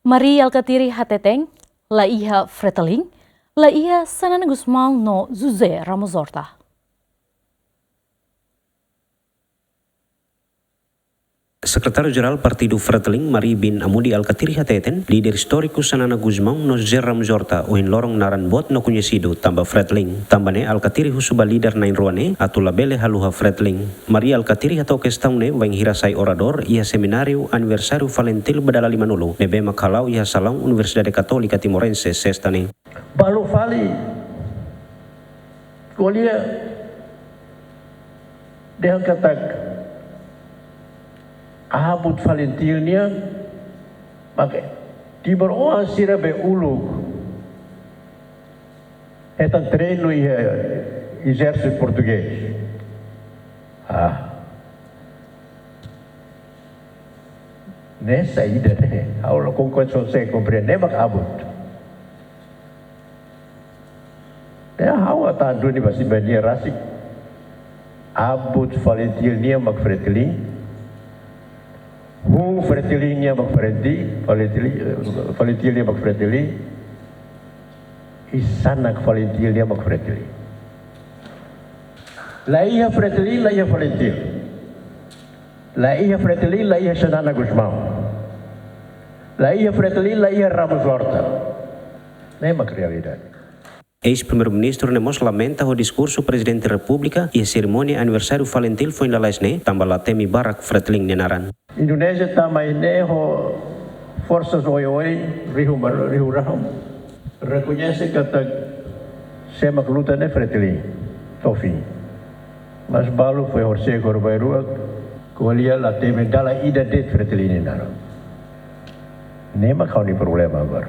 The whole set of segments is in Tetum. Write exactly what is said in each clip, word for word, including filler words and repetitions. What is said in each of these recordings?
Mari Alkatiri hateten, la iha Fretilin, la iha Xanana Gusmão no José Ramos Horta. Sekretáriu Jerál Partidu Fretilin, Mari bin Amudi Alkatiri hateten, líder istóriku Xanana Gusmão no José Ramos Horta ohin loron naran boot no koñesidu tanba Fretilin. Tanba ne'e Alkatiri husu ba líder na'in-rua ne'e atu labele haluha Fretilin. Mari Alkatiri hato'o kestaun ne'e bainhira sai oradór iha semináriu aniversáriu Falintil ba dala limanulu, ne'ebé mak hala'o iha salaun Universidade Katólika Timorense, Sesta ne'e. Balu fali, ko'alia dehan katak abut Falintil nian, maka timoroan sira be uluk hetan treinu iha ezérsitu portugés. Ah. Ne'e saida ne'e? Ha'u la konsege komprende, ne'e mak abut. Ne'e ha'u atu duni ba simbania rasik. Abut Falintil nian mak Fretilin. Hun Fretilin nian mak Falintil, Falintil, eh, Falintil nian mak Fretilin. I sanak Falintil nian mak Fretilin. La iha Fretilin, la iha Falintil. La iha Fretilin, la iha Xanana Gusmão. La iha Fretilin, la iha Ramos Horta. Ne'e mak realidade. Eis-Primeiru-Ministru ne'e mós lamenta ho diskursu Prezidente Repúblika iha serimónia aniversáriu Falintil foin lalais ne'e, tanba la temi barak Fretilin nia naran. Indonézia tama iha ne'e ho forsa oioin, rihun ba-, rihun rahun. Rekoñese katak sé mak luta ne'e Fretilin to'o fim. Mas balu foin horisehik ho bainrua, ko'alia la temi dala ida de'it Fretilin nia naran. Ne'e mak ha'u-nia problema agora.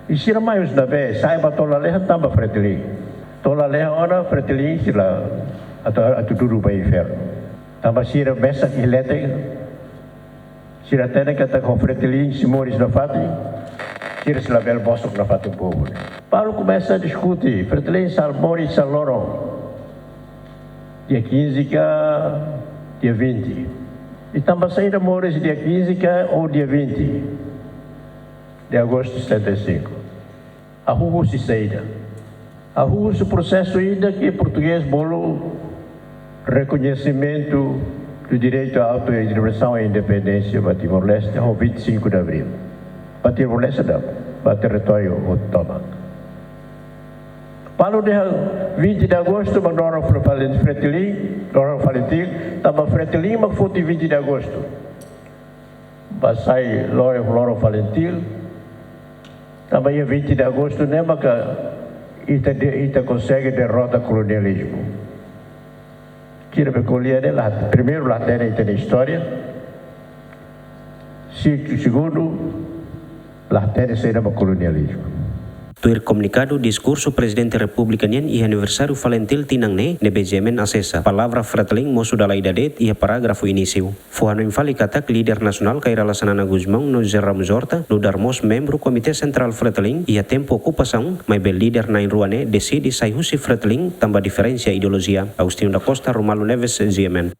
I sira mai husi ne'ebé, sai ba to'o lalehan tanba Fretilin. To'o lalehan ona Fretilin sira atu, atu dudu ba infernu. Tanba sira mesak iha leten, sira hatene katak ho Fretilin sei moris nafatin, sira sei labele bosok nafatin povu ne'e. Balu komesa diskute, Fretilin sei moris oras loron. Dia quinze ka dia vinte. I tanba saida moris dia quinze ka ou dia vinte de agosto de setenta e cinco? Hahú husi saida? Hahú husi prosesu ida ke portugés bolu rekoñesimentu do direitu à autodeterminação e independência ba Timor-Leste ho vinte e cinco de abril. Ba Timor-Leste la, ba territóriu ho tomak. Balu dehan vinte de agosto mak loron Fre-, Fale-, Fretilin, loron Falintil, tanba Fretilin mak foti vinte de agosto. Ba sai loron, loron Falintil, tanba iha vinte de agosto ne'e maka ita de-, ita konsege derrota kolonializmu. Sira be ko'alia ne'e la, primeiru la hatene ita-nia istória, se-, segundu la hatene saida mak kolonializmu. Tuir komunikadu, diskursu Prezidente Repúblika nian iha aniversáriu Falintil tinan ne'e, ne'ebé GMN asesa, palavra Fretilin mosu dala ida de'it iha parágrafu inísiu. Fó hanoin fali katak líder nasionál Kay Rala Xanana Gusmão no José Ramos Horta nu'udar mós membru Komité Sentrál Fretilin iha tempu okupasaun, maibé líder na'in-rua ne'e deside sai husi Fretilin tanba diferensa ideolojia. Agostinho da Costa, Romualdo Neves, GMN.